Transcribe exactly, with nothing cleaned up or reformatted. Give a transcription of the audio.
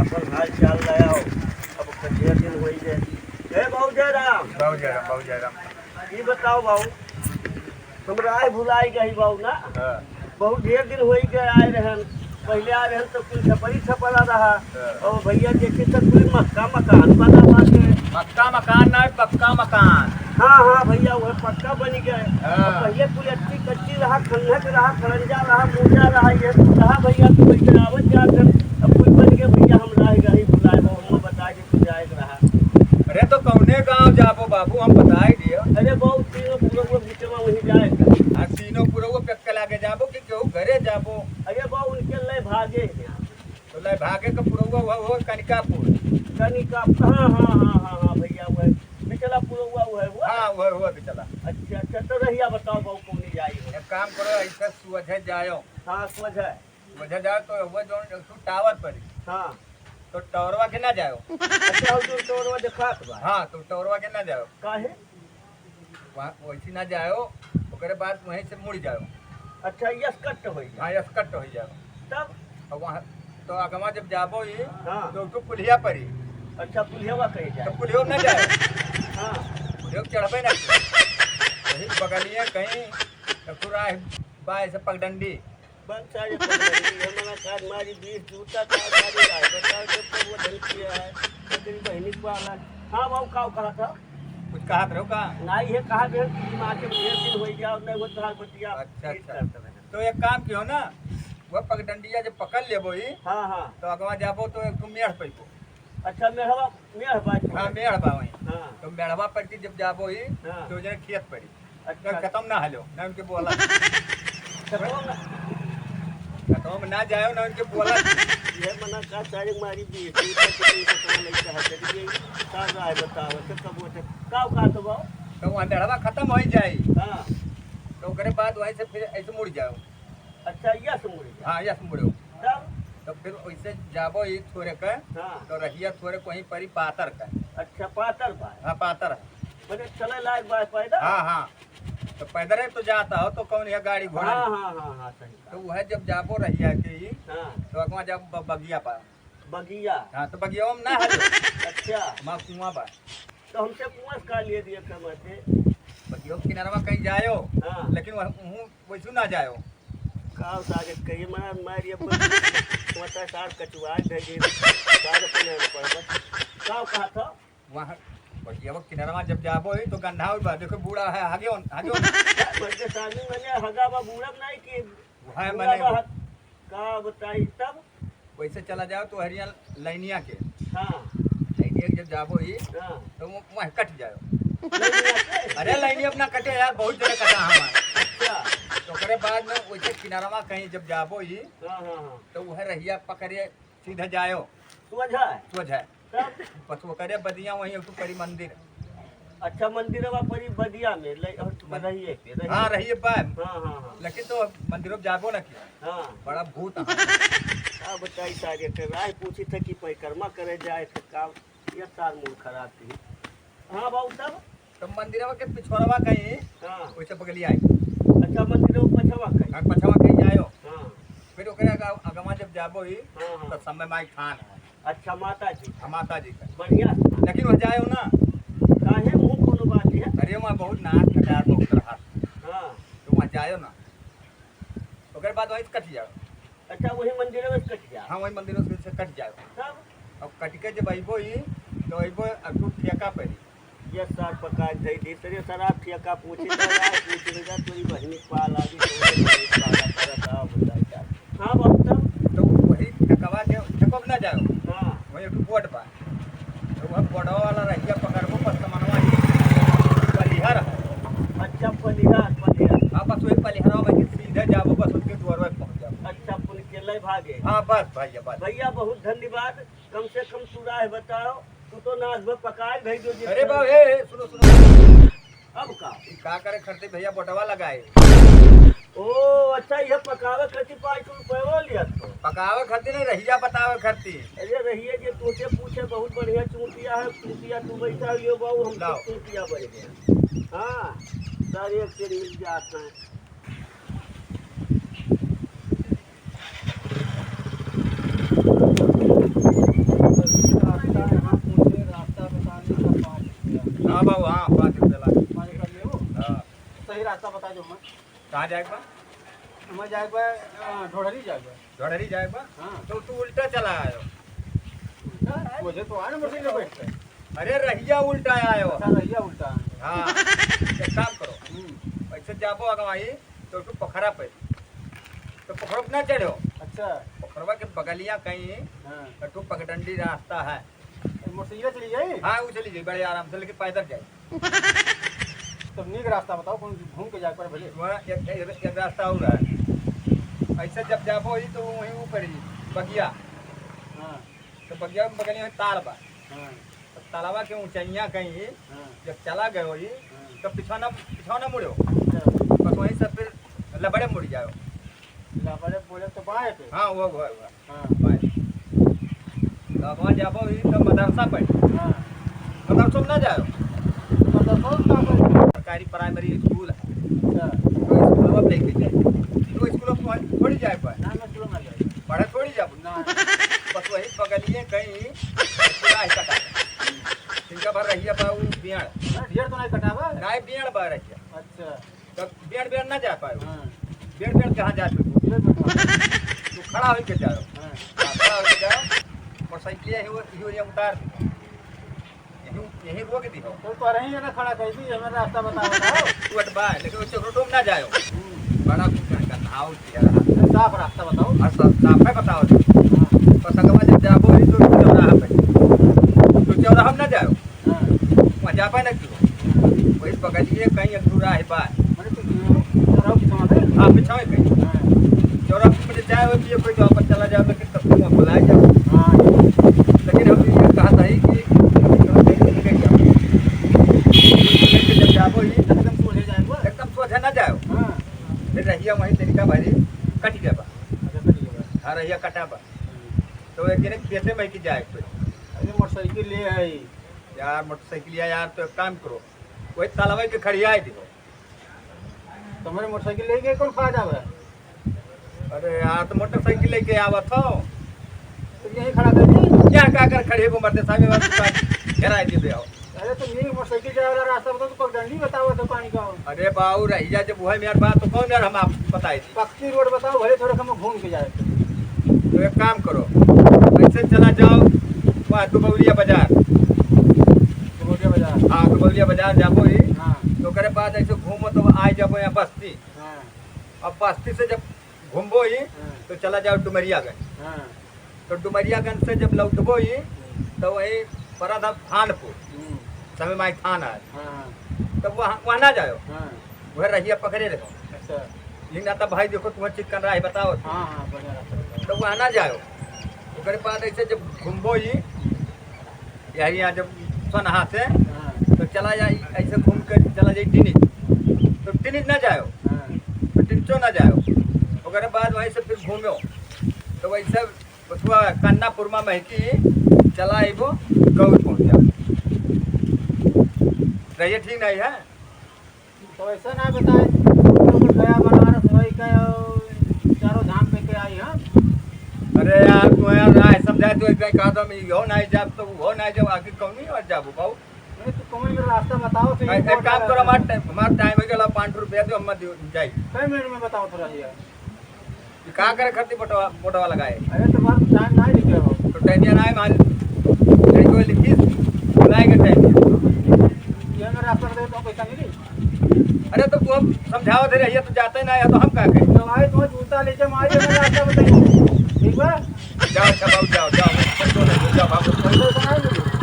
अपन हाल चाल ले आओ। अब कतिया दिन होई गए। ए बाबू जयराम। बाबू जयराम, बाबू जयराम। ई बताओ बाबू, हम राह भुलाई गई बाबू ना। हाँ। बहुत ढेर दिन होई गए आए रहन। पहले आए रहन तो कुल छपरी छपरा रहा। हाँ। और भैया देखे तो कुल मक्का मकान बना बाटे। मक्का मकान ना, पक्का मकान। हाँ, हाँ भैया, वह पक्का बनी गए। हाँ। और पहले कुल अच्छी कच्ची रहा, खंडक रहा, खड़ंजा रहा, मोटा रहा, ये कुल रहा भैया, तो वैसे आवत जात है। अब कुल बन गए भैया, हम राह गई भुलाए, वो हम बता के तू जाए के रहा। अरे तो कौने गाँव जाबो बाबू, हम बताई दियो। अरे बाबू, तीनों पुरवा बीचवा वहीं जाए का। आ, तीनों पुरवा पे के लागे जाबो कि केहू घरे जाबो? अरे बाबू, उनके ले भागे हैं। तो ले भागे के पुरवा हुआ, वो कनिकापुर। कनिका, हाँ, हाँ, हाँ, हाँ, हाँ, भैया, वो है। बिचला पुरवा वो है, वो? हाँ, वो, वो बिचला। अच्छा, अच्छा, तो रहिया बताओ बाबू, कौन जाई हो? एक काम करो, ऐसे सोझे जायो। हाँ, सोझे। सोझे जाओ तो वो जौन एक ठो टावर पड़ी। हाँ। तो टावरवा के ना जाओ। अच्छा, वो जो टावरवा देखात बा। हाँ, तो टावरवा के ना जाओ। काहे? वहाँ वैसे ना जाओ, ओकरे बाद वहीं से मुड़ जाओ। अच्छा, यस कट हो जाए। हाँ, यस कट हो जाओ। तब? और वहाँ तो अगवा जब जाबो ही, हाँ। तो, तो पुलिया पड़ी। अच्छा, पुलिया कहीं जाए? तो पुलिया ना जाओ। हाँ। पुलिया चढ़बे ना करो। वही बगलिए कहीं तो पूरा बाय से पगडंडी। बंद सारे पगडंडी, हम ना काज मारी बीस जूता का मारी जाए। बताओ जब तक वो धन किया है, तेरी बहनी को आला। हाँ बाबू, का कहा था? कुछ कहा था का? नहीं, ये कहा बहन की माँ के ढेर दिन हो गया और नहीं वो तोहार बतिया अच्छा, ठीक अच्छा। करते रहे। तो एक काम कियो ना, वो पगडंडिया जब पकड़ लेबो ही, हाँ, हाँ। तो अगवा जाबो तो एक ठो मेढ़ पैबो। अच्छा, मेढ़वा, मेढ़ बा। हाँ, मेढ़ बा वहीं। हाँ। तो मेढ़वा पर के जब जाबो ही, हाँ। तो जरा खेत पड़ी। अच्छा। तो खतम ना हलो, ना उनके बोला। खतम ना। खतम ना जाओ, ना उनके बोला। ये मना का सारे मारी भी, तू तो किसी को समझ नहीं चाहते, कि ये का रहा है बताओ, तो कब वो थे, का, का तो बाओ? तो वहाँ मेढ़वा खतम हो ही जाए। हाँ। तो ओकरे बाद वहीं से फिर ऐसे मुड़ जाओ। अच्छा, यस मुड़े। हाँ, यस मुड़े। तब? तो फिर वैसे जाबो ही थोरे के, हाँ। तो रहिया थोरे कहीं परी पातर का। अच्छा, पातर बा। हाँ, पातर है। मने चले लायक बा पैदल? हाँ, हाँ। तो पैदल है तो जाता हो, तो कौन है गाड़ी घोड़ा? हाँ, हाँ, हाँ, हाँ, सही बात। तो वह जब जाबो रहिया के ही, हाँ। तो अगवा जब ब-, बगिया पा। बगिया? हाँ, तो बगिया में ना है। अच्छा। वहाँ कुआं बा। तो हमसे कुआं से का लिए दिए कमर से? बगिया के किनारवा कहीं जायो, हाँ। लेकिन वह, वहूँ वैसू ना जायो। का सारे कहिए, मना मारी अब। पता सार कचुआ दे दे। सार अपने पड़बत। का कहा था? वहाँ बगिया किनारवा जब जाबो ही तो गंधा बा, देखो बूढ़ा है, हगे होन, हगे होन। बड़के सानी मने हगा बा, बूढ़ा नहीं कि वहाँ बूढ़ा मने बा, का बताई तब? वैसे चला जाओ तो हरिया लाइनिया के। हाँ। लाइनिया के जब जाबो ही, हाँ। तो वो वहीं कट जाओ। लाइनिया के? अरे लाइनिया अपना कटे यार, बहुत जगह कटा हमार। अच्छा। तो ओकरे बाद में वैसे किनारवा कहीं जब जाबो ही, हाँ, हाँ, हाँ। तो वह रहिया पकड़े सीधा जाओ। सोझा है? सोझा है। तब? बस ओकरे बदिया वहीं एक ठो परी मंदिर। अच्छा, मंदिरवा परी बदिया में, ले-, और मंद-, रहिए के, रहिए। हाँ, रहिए बा। हाँ, हाँ, हाँ। लेकिन तो मंदिरों में जाबो ना किया। हाँ। बड़ा भूत है। का बताई सारे के, राह पूछी था कि परिक्रमा करे जाए थे, का, ये सार मूड खराब थी। हाँ बाबू, तब? तो मंदिरवा के पिछोरवा कहीं, हाँ। वैसे बगलिया आई। अच्छा, मंदिरवा पछवा कहीं? हाँ, पछवा कहीं जायो। हाँ। फिर ओकरे अगा-, अगवा जब जाबो ही, हाँ, हाँ। तो समय माई थान है। अच्छा, माता जी। हाँ, माता जी का। बढ़िया। लेकिन वह जायो ना। काहे मुँह कोनो बात है? अरे, वहाँ बहुत नाच कटार बहुत रहा। हाँ। तो वहाँ जायो ना। ओकर बाद वहीं से कट जाओ। अच्छा, वही मंदिर में से कट जाओ? हाँ, वही मंदिर में से कट जाओ। तब? अब कट के जब अइबो ही, तो अइबो अब तू ठेका पड़ी। ये सार पका दे दी, तेरे सार आप ठेका पूछे तो यार, पूछ लेगा, तेरी बहनी पाल आ गई, तेरी बहनी पाल आ गई, बताओ, बताओ क्या? हाँ, बाबू, तब? तो वही ठेकवा के, ठेको ना जाओ। हाँ। वही एक बोर्ड बा। तो वह बोर्डवा वाला रहिया पकड़बो, बस समनवा ही पलिहर है। अच्छा, पलिहर, पलिहर। हाँ, बस वही पलिहरवा में के सीधे जाबो, बस उनके दुआरवा पे पहुँच जाबो। अच्छा, पुन के ले भागे। हाँ, बस भैया, बस। भैया, बहुत धन्यवाद। कम से कम तू राह बताओ, तू तो नाच में पकाए भेज दो जी। अरे बाबू, ए, ए, सुनो, सुनो। अब का? ई का करे खरती भैया बोटवा लगाए? ओ, अच्छा, ये पकावे खरती पाँच सौ रुपये लिया तो। पकावे खरती नहीं, रहिया बतावे खरती। अरे रहिया जे तुझे पूछे, बहुत बढ़िया चूतिया है, चूतिया तू बैठा लियो बाबू, हम लाओ। चूतिया बन गया। हाँ, सारे एक से मिल जाते हैं। कहाँ जाए के बा? हमें जाए के बा, अ, ढोढ़री जाए के बा। ढोढ़री जाए के बा? हाँ। तो तू उल्टा चला आयो। उल्टा? मुझे तो आने मुझे नहीं बैठता है। अरे रहिया उल्टा आयो। अच्छा, रहिया उल्टा आयो। हाँ, एक काम करो। हम्म। ऐसे जाबो अगवाई, तो तू पोखरा पे। तो पोखरा पे ना चढ़ो। अच्छा। पोखरवा के बगलिया कहीं हाँ। तो तू पगडंडी रास्ता है। मोटरसाइकिल चली जाई? हाँ, वो चली जाई बड़े आराम से, लेकिन पैदल जाई। तब नीक रास्ता बताओ, कौन घूम के जाए पर भले। वहाँ एक, एक, एक रास्ता और है। ऐसे जब जाबो ही तो वहीं ऊपर ही बगिया। हाँ। तो बगिया में बगलिया में ताल बा। हाँ। तो तालवा के ऊंचाइया कहीं हाँ। जब चला गए ही हाँ। तो पिछाना, पिछाना मुड़ो। अच्छा। बस वहीं से फिर लबड़े मुड़ जाओ। लबड़े बोले तो बाएं पे? हाँ, वो, वो, वो। हाँ। बाएं। तो वहाँ जाबो ही तो मदरसा पे। हाँ। मदरसा में ना जाओ। मदरसा में का करे? सरकारी प्राइमरी स्कूल है। अच्छा। तो स्कूल में लेके जाए। तो स्कूल में थोड़ी जाए पाए। ना, मैं स्कूल में जाए। पढ़े थोड़ी जाबो। ना। बस वही बगलिए कहीं पूरा ऐसा का। इनका भर रहिया बा उ बियाड़। ना, ढेर तो नहीं कटावा? नहीं, बियाड़ बा रहिया। अच्छा। तब बेड़ बेड़ ना जा पाए। हाँ। बेड़ बेड़ कहाँ जाए पे? बेड़ बेड़ कहाँ? तू खड़ा होके जाओ। हाँ। हाँ, खड़ा होके जाओ। मोटरसाइकिल यही वो, यही वो उतार दे। यही, यही रोक दी हो। तो तोरा ही ना खड़ा कर दी, हमें रास्ता बताओ, बताओ। तू हट बा, लेकिन वो चक्रोटो में ना जाओ। हम्म। बड़ा कुछ का धाव किया रहा। साफ रास्ता बताओ। हाँ, साफ, साफ है बताओ। हाँ। बस अगवा जब जाबो ही तो चौराहा पे। तो चौराहा में ना जाओ। हाँ। वहाँ जा पाए ना क्यों? हाँ। वही बगलिए कहीं अधूरा है बात। माने तो चौराहा के समाधे? हाँ, पिछावे कहीं। हाँ। चौराहा पे जाए हो कि कोई तो अपन चला जाओ, लेकिन तब तुम बुलाए जाओ। हाँ। लेकिन हम ये कहा था ही कि जब जाबो ही एकदम सोझे जाए वो। एकदम सोझे ना जाओ। हाँ। फिर रहिया वहीं तरीका भाई कट गया बा। अच्छा, कट गया बा। हाँ, रहिया कटा बा। हम्म। तो एक दिन खेते में की जाए कोई। अरे मोटरसाइकिल ले आई। यार, मोटरसाइकिल यार, तो एक काम करो, वही तलवे के खड़ियाए दिहो। तुम्हारे मोटरसाइकिल लेके कौन फायदा बा? अरे यार, तो मोटरसाइकिल लेके आवत हो। तो यहीं खड़ा कर दी। क्या, क्या कर खड़े को मरते साहब, ये बात तो घेराए दे दे आओ। अरे, तो यही मोटरसाइकिल जाए वाला रास्ता बताओ, तो कोई डंडी बताओ तो पानी का। अरे बाऊ, रहिया जब वही में यार बात, तो कौन यार हम आप बताए दी? पक्की रोड बताओ, भले थोड़ा कम घूम के जाए। तो एक काम करो, ऐसे चला जाओ, वहाँ दुबौलिया बाजार। दुबौलिया बाजार? हाँ, दुबौलिया बाजार जाबो ही। हाँ। तो ओकरे बाद ऐसे घूमो तो आ जाबो यहाँ बस्ती। हाँ। अब बस्ती से जब घूमबो ही, हाँ। तो चला जाओ डुमरियागंज। हाँ। तो डुमरियागंज से जब लौटबो ही, हम्म। तो वही पड़ा था थानपुर। हम्म। समय माई थान है। हाँ, हाँ। तब वहाँ, वहाँ ना जाओ। हाँ। वह रहिया पकड़े रहो। अच्छा। लेकिन ना तब भाई देखो, तुम्हें चिकन राह बताओ। हाँ, हाँ, बढ़िया रास्ता बताओ। तो वहाँ ना जाओ। ओकरे बाद ऐसे जब घूमबो ही, यही यहाँ जब सोनहा से, हाँ। तो चला जाई, ऐसे घूम के चला जाई टिनिच। तो टिनिच ना जाओ। हाँ। तो टिनिचो ना जाओ। ओकरे बाद वहीं से फिर घूमो। तो वैसे उसको कन्नापुर में महकी चला आइबो, गौर पहुँच जाओ। रहिए ठीक नहीं है? तो ऐसा ना बताए, तो गया बनारस वही का, चारों धाम पे के आई हम। अरे यार, तू यार राह समझाए, तो एक कहीं कहा था, मैं यो नहीं जाब, तो वो नहीं जाब, आखिर कौन नहीं और जाबो बाबू? नहीं, तू कौन में रास्ता बताओ, तो ए-, एक काम करो, हमार टाइम, हमार टाइम हो गया, पाँच सौ रुपया दो, हम मत दो, जाई। कई मिनट में बताओ थोड़ा यार। ये का करे खातिर बोटवा, बोटवा लगाए? अरे, तुम्हारा टाइम ना लिखे हो। तो टाइम या ना है, मान, टाइम को लिखी, बुलाए के टाइम। ये मेरा रास्ता बताओ, तो पैसा नहीं दी। अरे, तो तू अब समझाओ दे रही है, तो जाते ना है, तो हम का करें? तो भाई, तुम जूता लेके मारिए, मेरा रास्ता बताइए। ठीक बा? जाओ, अच्छा बाबू, जाओ, जाओ, जाओ, जाओ, बाबू। पैसा तो नहीं मिली।